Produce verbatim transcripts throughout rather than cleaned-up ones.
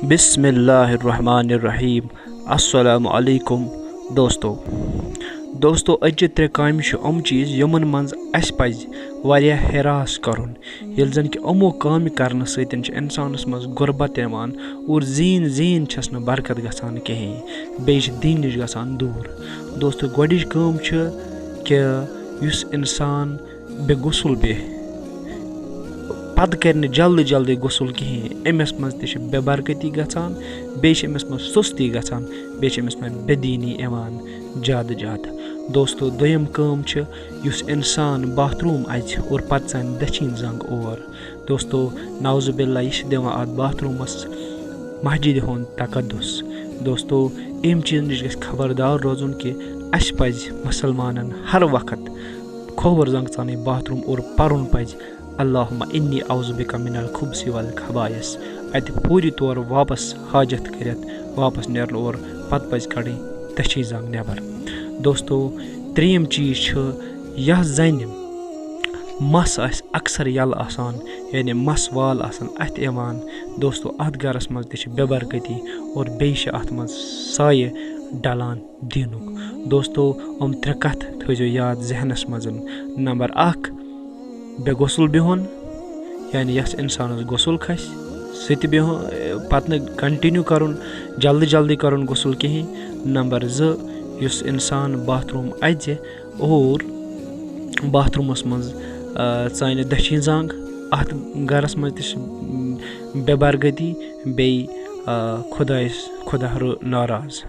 بسم اللہ الرحمن الرحیم۔ السلام علیکم دوستو۔ دوستو، أزچہِ ترٛےٚ کامہِ چھِ یِم چیٖز یِمن منٛز اَسہِ پَزِ واریاہ ہراس کَرُن، ییٚلہِ زَن کہِ یِمو کامہِ کَرنہٕ سۭتۍ چھِ اِنسانَس منٛز غربت یِوان اور زیٖن زیٖن چھَس نہٕ برکت گژھان کِہیٖنۍ، بیٚیہِ چھِ دیٖن نِش گژھان دوٗر۔ دوستو، گۄڈٕنِچ کٲم چھِ کہِ یُس اِنسان بے غسل بیٚہہِ، پَتہٕ کَرِ نہٕ جلدی جلدی غسل کِہیٖنۍ، أمِس منٛز تہِ چھِ بے برکتی گژھان، بیٚیہِ چھِ أمِس منٛز سُستی گژھان، بیٚیہِ چھِ أمِس منٛز بے دیٖنی یِوان زیادٕ زیادٕ۔ دوستو، دوٚیِم کٲم چھِ، یُس اِنسان باتھ روٗم اَژِ اور پَتہٕ ژَنہِ دٔچھِنۍ زنٛگ اور۔ دوستو، نعوذ باللہ، یہِ چھِ دِوان اَتھ باتھ روٗمَس مسجدِ ہُنٛد تقدس۔ دوستو، اَمہِ چیٖزٕ نِش گژھِ خبردار روزُن کہِ اَسہِ پَزِ مُسلمانَن ہر وقت کھووُر زنٛگ ژَنٕنۍ باتھ روٗم اور پَرُن پَزِ، اللہم انی اعوذ بک من الخبث والخبائث۔ اَتہِ پوٗرٕ طور واپس حاجت کٔرِتھ واپس نیرُن اور پتہٕ پَزِ کَڑٕنۍ دٔچھِنۍ زنٛگ نٮ۪بر۔ دوستو، ترٛیٚیِم چیٖز چھُ، یۄس زَنہِ مَس آسہِ اکثر یَلہٕ آسان، یعنی مَس وال آسان اَتھِ یِوان، دوستو، اَتھ گَرَس منٛز تہِ چھِ بے برکتی اور بیٚیہِ چھِ اَتھ منٛز سایہِ ڈَلان دیٖنُک۔ دوستو، یِم ترٛےٚ کَتھٕ تھٲیزیو یاد ذہنَس منٛز۔ نمبر اکھ، بے غسل بِہُن، یعنی یَس اِنسانَس غسل کھسہِ، سُہ تہِ بِہُن، پَتہٕ نہٕ continue کَرُن، جلدی جلدی کَرُن غسل کِہیٖنۍ۔ نمبر زٕ، یُس اِنسان باتھ روٗم اَژِ اور باتھ روٗمَس منٛز، آ، ژَنہِ دٔچھِنۍ زنٛگ، اَتھ گَرَس منٛز تہِ چھِ، م، بے برکتی، بیٚیہِ، آ، خۄدایَس، خۄدا رو ناراض۔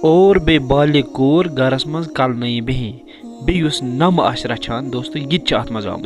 اور بیٚیہِ بالغ کوٗر گَرَس منٛز کَلہٕ نٔیِنۍ بیٚہِنۍ۔ بیٚیہِ یُس نَمہٕ آسہِ رَچھان، دوستو، یہِ تہِ چھِ اَتھ منٛز آمُت۔